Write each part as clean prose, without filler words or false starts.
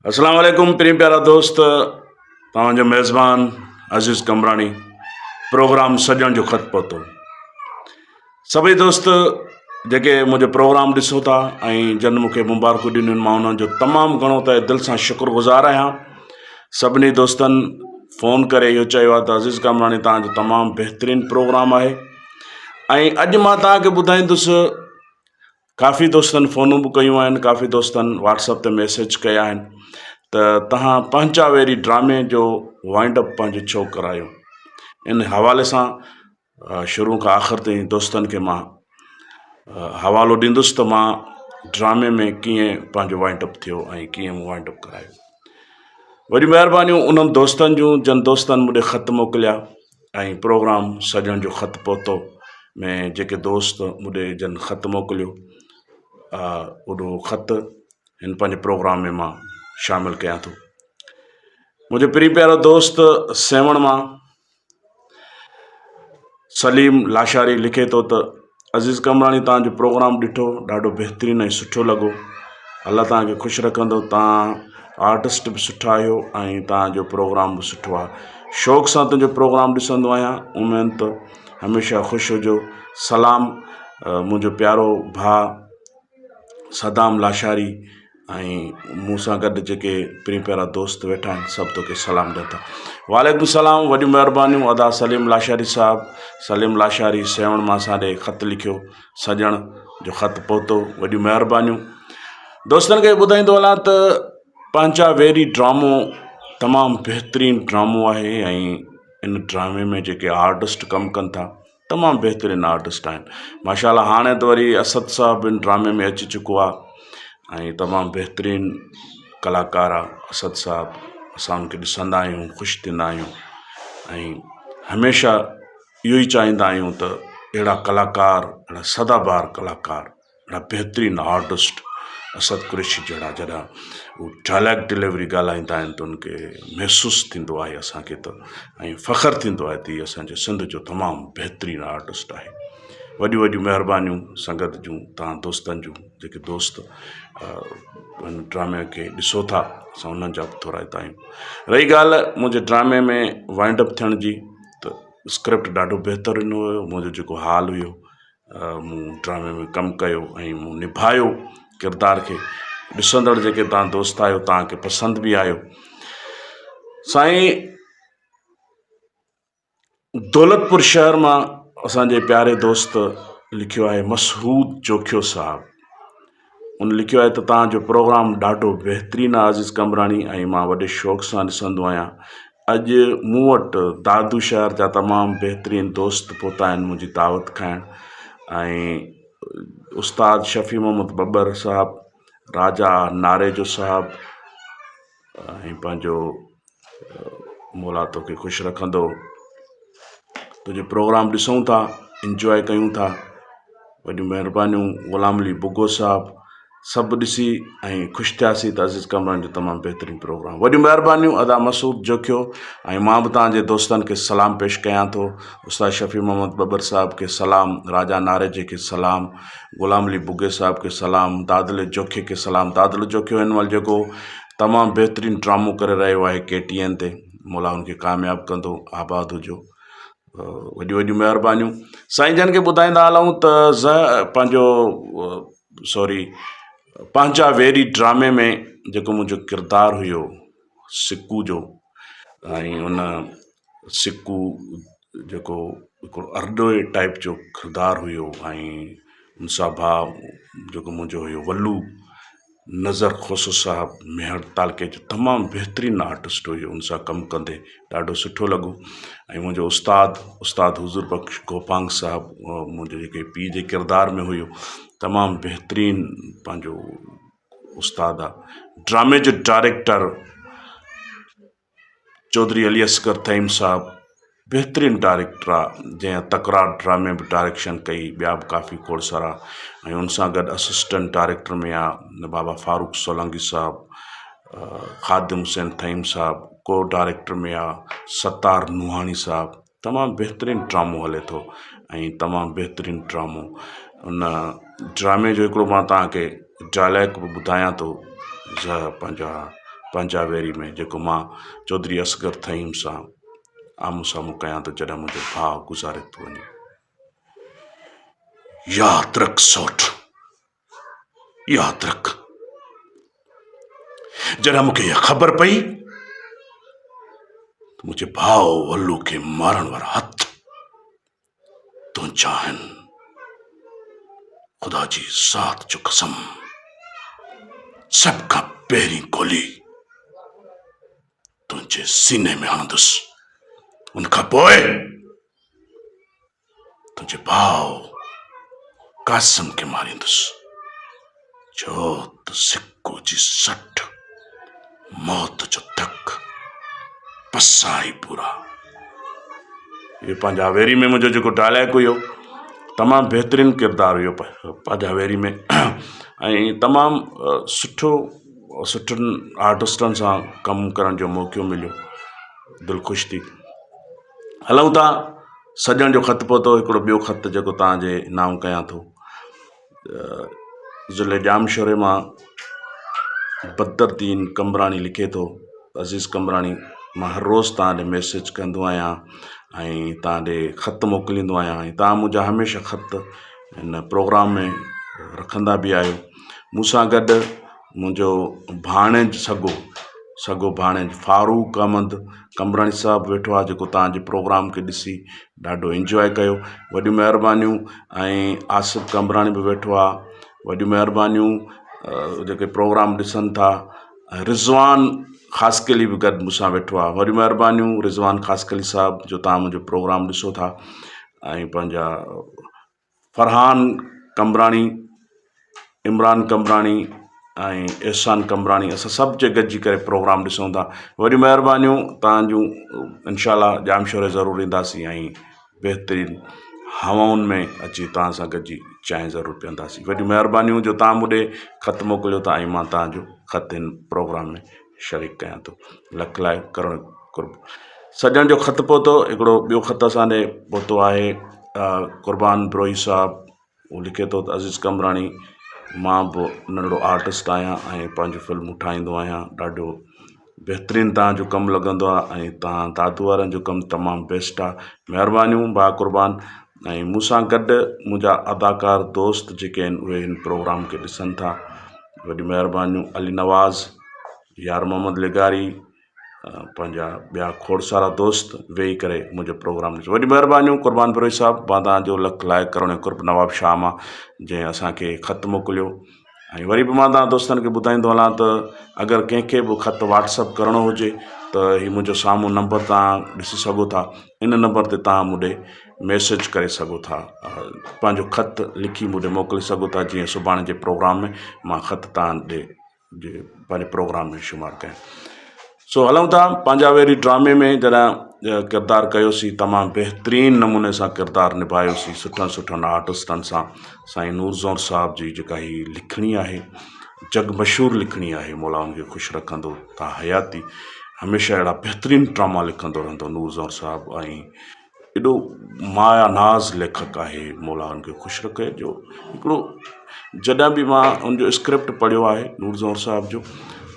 اسلام عليڪم پرين پيارا دوست توهان جو ميزبان عزيز قمبراڻي پروگرام سڄڻ جو خط پهتو سڀئي دوست جيڪي منهنجو پروگرام ڏسو ٿا ۽ جن مونکي مبارڪون ڏنيون مان انهن جو تمام گهڻو ته دل سان شڪر گذار آهيان سڀني دوستن فون ڪري اهو چيو آهي ته عزيز قمبراڻي توهان جو تمام بهترين پروگرام آهي ۽ اڄ مان توهان کي ٻڌائيندس ڪافي دوستن فونون به ڪيون آهن ڪافي دوستن واٽس اپ تي ميسيج ڪيا آهن ته توهان پنهنجا ويري ڊرامي جو وائنڊ اپ پنهنجو ڇو ڪرايو ان حوالي سان شروع کان آخر تائين دوستن کي مان حوالو ڏيندس ته مان ڊرامي ۾ ڪيئن پنهنجو وائنڊ اپ ٿيو ۽ ڪيئن مون وائنڊ اپ ڪرايو وڏيون مهربانيون انهن دوستن جون جن دوستن مون ڏي خط موڪليا ۽ پروگرام سڄڻ جو خط پهتو ۾ جيڪي دوست مون ڏي جن خط موڪليو اهو خط هن پنهنجي پروگرام ۾ مان شامل ڪيان ٿو منهنجو پرين پيارو دوست سيوهڻ مان سليم لاشاري لکي ٿو ته عزيز قمبراڻي توهان جو پروگرام ڏٺو ڏاڍو بهترين ۽ سٺو لڳو الله توهان کي خوش رکندو توهان آرٽسٽ به سٺا آهيو ۽ توهان جو پروگرام به سٺو آهي شوق سان تنهنجو پروگرام ڏسندو آهيان اميد ته هميشه خوش هجو سلام منهنجو پيارو ڀاء صدام لاشاري ۽ مون سان گڏ جيڪي پرين پيارا دوست ويٺا آهن سڀ توکي سلام ڏين ٿا وعليڪم السلام وڏيون مهربانيون ادا سليم لاشاري صاحب سليم لاشاري سيوهڻ مان اسان ڏي خط لکيو سڄڻ جو خط پهتو وڏيون مهربانيون دوستن کي ٻڌائيندو هلان ته پنهنجا ويري ڊرامو تمام بهترين ڊرامو آهي ۽ ان ڊرامي ۾ جيڪي آرٽسٽ ڪم ڪن ٿا تمام بهترين آرٽسٽ آهن ماشاء الله هاڻي ته وري اسد صاحب ان ڊرامي ۾ اچي چڪو آهي ۽ تمام بهترين ڪلاڪار آهي اسد صاحب اسان ان کي ڏسندا آهيون خوش ٿيندا آهيون ۽ هميشه اهو ئي چاهيندا آهيون ته اهڙا ڪلاڪار اهڙا سدا بهار ڪلاڪار اهڙا بهترين آرٽسٽ اسد قريشي جهڙا جڏهن هو ڊائلاگ ڊليوري ڳالهائيندا آهن ته ان کي محسوس ٿيندو آهي اسان کي ته ۽ فخر ٿيندو آهي ته هي اسان جي سنڌ جو تمام بهترين آرٽسٽ آهي وڏيون وڏيون مهربانيون سنگت جون توهان دوستن جون جيڪي دوست هن ڊرامي کي ڏسو ٿا اسان انهن جا به ٿورائتا آهيون رهي ڳالهه منهنجي ڊرامي ۾ وائنڊ اپ ٿيڻ جي ته اسڪرپٽ ڏاڍو بهتر ڏنو ويو منهنجو جيڪو حال هيو مون ڊرامي ۾ ڪم ڪيو ۽ مون نڀايو ڪردار کي ڏسندڙ جيڪي توهان دوست آهيو توهان کي پسند به آيو سائين دولتپور شهر مان اسانجي پياري دوست لکيو آهي مسعود جوکيو صاحب ان لکيو آهي ته توهان جو پروگرام ڏاڍو بهترين آهي عزيز قمبراڻي ۽ مان وڏي شوق سان ڏسندو آهيان اڄ مون وٽ دادو شهر جا تمام بهترين دوست پهتا آهن منهنجي دعوت کائڻ ۽ استاد شفيع محمد ٻٻر صاحب راجا ناريجو صاحب ۽ پنهنجو مولا توکي خوش رکندو تنهنجو پروگرام ڏسون ٿا انجواء ڪيون ٿا وڏيون مهربانيون غلام علي بگو صاحب سڀ ڏسي ۽ خوش ٿياسين ته عزيز قمبراڻي جو تمام بهترين پروگرام وڏيون مهربانيون ادا مسعود جوکيو ۽ مان به توهان جي دوستن کي سلام پيش ڪيان ٿو استاد شفيع محمد ٻٻر صاحب کي سلام راجا ناريجي کي سلام غلام علي بگي صاحب کي سلام دادلي جوکي کي سلام دادلو جوکيو هن مهل جيڪو تمام بهترين ڊرامو ڪري رهيو آهي ڪي ٽي اين تي مولا ان کي ڪامياب ڪندو آباد هجو وڏيون وڏيون مهربانيون سائين جن کي ٻڌائيندا هلون ته ز پنهنجو سوري پنهنجا ويري ڊرامي ۾ جيڪو منهنجو ڪردار هيو سڪو جو ۽ ان سڪو جيڪو هڪڙو ارڏوئي ٽائيپ جو ڪردار هيو ۽ ان سان ڀاء جيڪو منهنجو هيو ولو نظر کوسو صاحب ميهڙ تعلقي جو تمام بهترين آرٽسٽ هيو ان سان ڪم ڪندي ڏاڍو سٺو لڳو ۽ منهنجو استاد استاد حضور بخش گوپانگ صاحب منهنجو جيڪي پيءُ جي ڪردار ۾ هيو تمام بهترين پنهنجو استاد آهي ڊرامي جو ڊائريڪٽر چوڌري علي اصغر ٿهيم صاحب بهترين ڊائريڪٽر آ جنهن تڪرار ڊرامي به ڊائريڪشن ڪئي ٻيا به ڪافي کوڙ سارا ۽ ان سان گڏ اسسٽنٽ ڊائريڪٽر ۾ آ بابا فاروق سولنگي صاحب خادم حسين ٿهيم صاحب ڪو ڊائريڪٽر ۾ آ ستار نوحاڻي صاحب تمام بهترين ڊرامو هلي ٿو ۽ تمام بهترين ڊرامو ان ڊرامي جو هڪڙو مان توهان کي ڊائلاگ به ٻڌايان ٿو پنهنجا پنهنجا ويري ۾ جيڪو مان چوڌري اصغر ٿهيم سان آمهون سامهون ڪيان ٿو جڏهن منهنجو ڀاء گذاري ٿو وڃي. ياد رک سوٽ، ياد رک جڏهن مون کي اها خبر پئي ته منهنجي ڀاء ولو کي مارڻ وارا هٿ تنهنجا آهن. خدا جي ذات جو قسم سڀ کان پهرين گولي تنهنجي سيني ۾ هڻندس ان کان پوء تنهنجي ڀاء قاسم کي ماريندس ڇو ته سڪو جي سٺ موت جو ڌڪ پسائي پورا. اهو پنهنجا ويري ۾ منهنجو جيڪو ڊائلاگ هيو تمام بهترين ڪردار هيو پنهنجا ويري ۾ ۽ تمام سٺو سٺن آرٽسٽن سان ڪم ڪرڻ جو موقعو مليو دل خوش ٿي هلون ٿا سڄڻ جو خط پهتو هڪڙو ٻيو خط جيڪو توهان جي نانء ڪيان ٿو ضلعي ڄامشوري مان بدرالدين قمبراڻي لکي ٿو عزيز قمبراڻي مان هر روز توهان ڏي ميسيج ڪندو آهيان ۽ توهان ڏي خط موڪليندو آهيان ۽ توهان منهنجا هميشه خط هن پروگرام ۾ رکندا به آهيو مون سان گڏ منهنجو ڀاڻيج سڳو سڳو ڀاڻيج فاروق احمد قمبراڻي صاحب ويٺو آهي جيڪو توهان جي پروگرام کي ڏسي ڏاڍو انجواء ڪيو وڏيون مهربانيون ۽ آصف قمبراڻي به ويٺو آهي وڏيون مهربانيون جيڪي پروگرام ڏسن ٿا ۽ رضوان خاصخيلي به گڏ مون سان ويٺو آهي وڏيون مهربانيون رضوان خاصخيلي صاحب جو توهان منهنجو پروگرام ڏسو ٿا ۽ پنهنجا فرحان قمبراڻي، عمران قمبراڻي ۽ احسان قمبراڻي اسان سڀ جي گڏجي ڪري پروگرام ڏسون ٿا وڏيون مهربانيون توهان جون انشاء الله ڄامشوري ضرور اينداسين ۽ بهترين هوائن ۾ اچي توهان سان گڏجي چانهه ضرور پيئنداسين وڏيون مهربانيون جو توهان مون ڏي خط موڪليو ٿا ۽ مان توهان جو خط هن پروگرام ۾ شريڪ ڪيان ٿو لک لائق ڪروڙ قرب سڄڻ جو خط پهتو هڪڙو ٻيو خط اسان ڏي پهتو آهي قربان بروهي صاحب هو لکي ٿو ته عزيز قمبراڻي مان به ننڍڙو آرٽسٽ آهيان ۽ پنهنجون فلمون ٺاهيندو آهيان ڏاڍو بهترين توهان جو ڪم لڳندو آهي ۽ توهان دادو وارن جو ڪم تمام بيسٽ آهي مهربانيون ڀاء قربان ۽ مون سان گڏ منهنجا اداڪار دوست جيڪي آهن اهي هن پروگرام کي ڏسن ٿا وڏيون مهربانيون علي نواز يار محمد لغاري پنهنجا ٻيا کوڙ سارا دوست ويهي ڪري منهنجو پروگرام ڏسو وڏيون مهربانيون قربان بروهي صاحب مان توهان جو لک لائق ڪروڙين قرب نواب شاهه مان جنهن اسان کي خط موڪليو ۽ وري به مان توهان دوستن کي ٻڌائيندو هلان ته اگر ڪنهن کي به خط واٽس اپ ڪرڻو هجي ته هي منهنجو سامهون نمبر توهان ڏسي سگهو ٿا ان نمبر تي توهان مون ڏي ميسيج ڪري سگهو ٿا پنهنجو خط لکي مون ڏي موڪلي سگهو ٿا جيئن سڀاڻي جي پروگرام ۾ مان خط توهان ڏي جي پنهنجي پروگرام ۾ شمار ڪيان سو هلون ٿا پنهنجا ويري ڊرامي ۾ جڏهن ڪردار ڪيوسين تمام بهترين نموني سان ڪردار نڀايوسين سٺن سٺن آرٽسٽن سان سائين نور زئور صاحب جي جيڪا هي لکڻي آهي جڳ مشهور لکڻي آهي مولا ان کي خوش رکندو تا حياتي هميشه اهڙا بهترين ڊراما لکندو رهندو نور زئور صاحب ۽ ايڏو مايا ناز ليکڪ آهي مولا ان کي خوش رکي جو هڪڙو جڏهن به مان ان جو اسڪرپٽ پڙهيو آهي نور زئور صاحب جو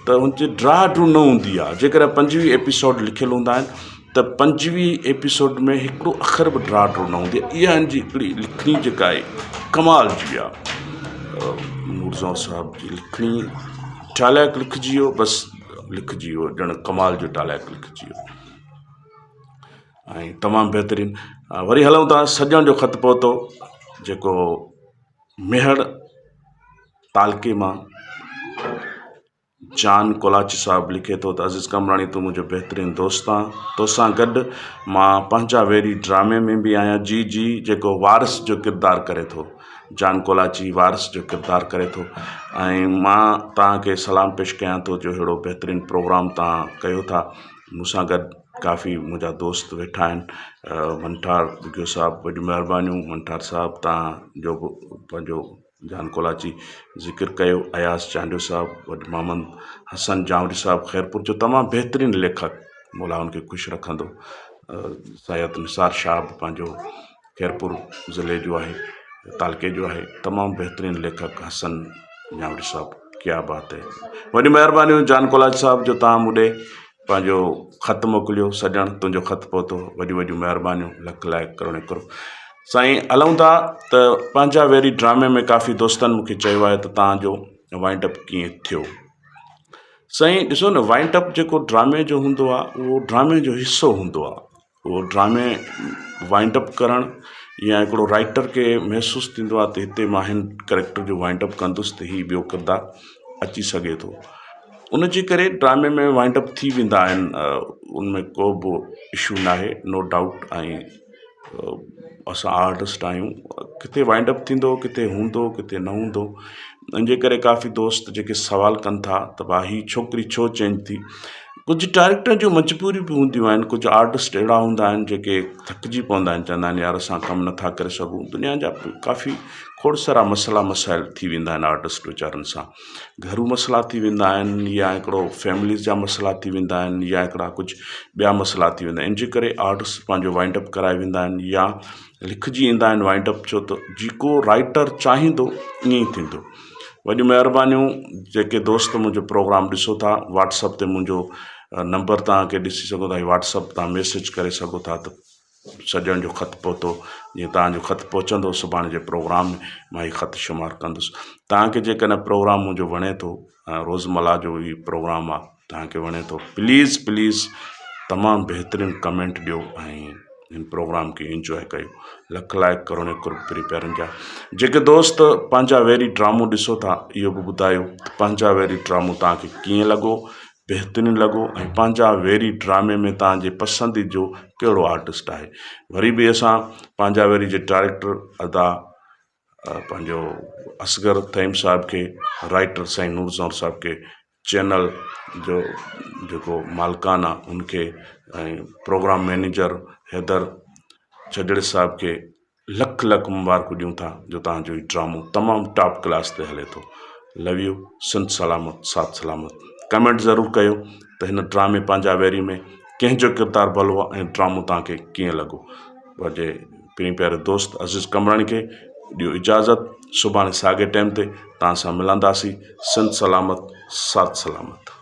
ته ان جي ڊرا ڊرو نه هوندي آهي جيڪڏهن 25 ايپيسوڊ لکيل هوندا آهن ته 25 ايپيسوڊ ۾ هڪڙو اکر به ڊرا ڊرو نه هوندي آهي اها ان جي هڪڙي لکڻي جيڪا آهي ڪمال جي آهي نور زئور صاحب جي لکڻي ڊائلاگ لکجي ويو بس لکجي ويو ڄڻ ڪمال جو ڊائلاگ لکجي ويو ۽ تمام بهترين وري هلون ٿا سڄڻ جو خط پهتو جيڪو ميهڙ تعلقي مان جان ڪولاچي صاحب لکي ٿو ته عزيز قمبراڻي تون منهنجو بهترين دوست آن توسان گڏ مان پنهنجا ويري ڊرامي ۾ به آهيان جي جي جيڪو وارث جو ڪردار ڪري ٿو جان ڪولاچي وارث جو ڪردار ڪري ٿو ۽ مان توهان کي سلام پيش ڪيان ٿو جو اهڙو بهترين پروگرام توهان ڪيو ٿا مون سان گڏ ڪافي منهنجا دوست ويٺا آهن منٺار ٻگهيو صاحب وڏيون مهربانيون منٺار صاحب توهان جو به پنهنجو جان ڪولاچي ذڪر ڪيو اياز چانڊيو صاحب وڏ محمد حسن جانوري صاحب خيرپور جو تمام بهترين ليکڪ مولا ان کي خوش رکندو سيد نثار شاهه به پنهنجو خيرپور ضلعي جو آهي تعلقي جو آهي تمام بهترين ليکڪ حسن جانوري صاحب. ڪيا بات هي وڏيون مهربانيون جان ڪولاچ صاحب جو توهان مون ڏي پنهنجو خط موڪليو سڄڻ تنهنجو خط پهتو وڏيون وڏيون مهربانيون لک لائق ڪروڙين قرب سائين هلون ٿا ته پنهنجا ويري ڊرامي ۾ ڪافي دوستن مونکي چيو آهي ته توهان جو وائنڊ اپ ڪيئن ٿيو سائين ڏسو نه وائنڊ اپ جيڪو ڊرامي جو هوندو آهي اهو ڊرامي جو حصو هوندو آهي اهو ڊرامي وائنڊ اپ ڪرڻ يا هڪڙو رائيٽر کي محسوس ٿيندو آهي ته هتي مان هن ڪريڪٽر جو وائنڊ اپ ڪندس ته هي ٻيو ڪردار اچي سگهي ٿو ان جي ڪري ڊرامي ۾ وائنڊ اپ ٿي ويندا آهن ان ۾ ڪو به اشو ناهي نو ڊائوٽ ۽ اسان آرٽسٽ آهيون ڪٿي وائنڊ اپ ٿيندو ڪٿي هوندو ڪٿي نه هوندو ان جي ڪري ڪافي دوست جيڪي سوال ڪن ٿا ته ڀاء هي ڇوڪري ڇو چينج ٿي ڪجهه ڊائريڪٽر جون مجبوريون به هونديون آهن ڪجهه آرٽسٽ اهڙا هوندا آهن جيڪي ٿڪجي پوندا آهن چوندا آهن يار اسان ڪم نٿا ڪري سگهون دنيا جا ڪافي کوڙ سارا مسئلا مسائل ٿي ويندا آهن آرٽسٽ ويچارن سان گهرو مسئلا ٿي ويندا آهن يا هڪڙو فيمليز جا مسئلا ٿي ويندا آهن يا هڪڙا ڪجهه ٻيا مسئلا ٿي ويندا آهن ان جي ڪري آرٽسٽ پنهنجو وائنڊ اپ ڪرائي ويندا آهن يا لکجي ايندا آهن وائنڊ اپ ڇو ته جيڪو رائيٽر چاهيندو ائين ئي ٿيندو وڏيون مهربانيون جيڪي دوست منهنجو پروگرام ڏسو ٿا واٽس اپ تي منهنجو نمبر توهان کي ڏسي سگهو ٿا واٽس اپ تان ميسيج ڪري سگهو ٿا ته سڄڻ جو خط پهتو جيئن توهان جو خط پهچندو سڀاڻي جي پروگرام ۾ مان هي خط شمار ڪندس توهان کي جيڪڏهن پروگرام منهنجو وڻي ٿو روزمره جو هي پروگرام آهي توهان کي وڻي ٿو پليز پليز تمام بهترين ڪمينٽ ڏيو ۽ هن پروگرام کي انجواء ڪيو لک لائق ڪروڙين قرب پرين پيارن جا جيڪي دوست پنهنجا ويري ڊرامو ڏسو ٿا اهو به ٻڌايو ته پنهنجا ويري ڊرامو توهان کي ڪيئن لڳو بهترين لڳو ۽ پنهنجا ويري ڊرامي ۾ توهان جي پسندي جو ڪهڙو آرٽسٽ آهي وري به اسان پنهنجا ويري جي ڊائريڪٽر ادا پنهنجو اصغر ٿهيم صاحب کي رائيٽر سائين نور زئور صاحب کي چينل جو جيڪو مالڪان آ ان کي ۽ پروگرام مئنيجر حيدر ڇڄڙي صاحب کي لک لک مبارڪون ڏيون ٿا جو توهان جو هي ڊرامو تمام ٽاپ ڪلاس تي هلي ٿو لو يو سنڌ سلامت ساٿ سلامت ڪمينٽ ضرور ڪيو ته هن ڊرامي پنهنجا ويري ۾ ڪنهن جو ڪردار ڀلو آ ۽ ڊرامو توهان کي ڪيئن لڳو پنهنجي پرين پياري دوست عزيز قمبراڻي کي ڏيو اجازت سڀاڻي ساڳي ٽائيم تي توهان سان ملنداسين سنڌ سلامت ساٿ سلامت.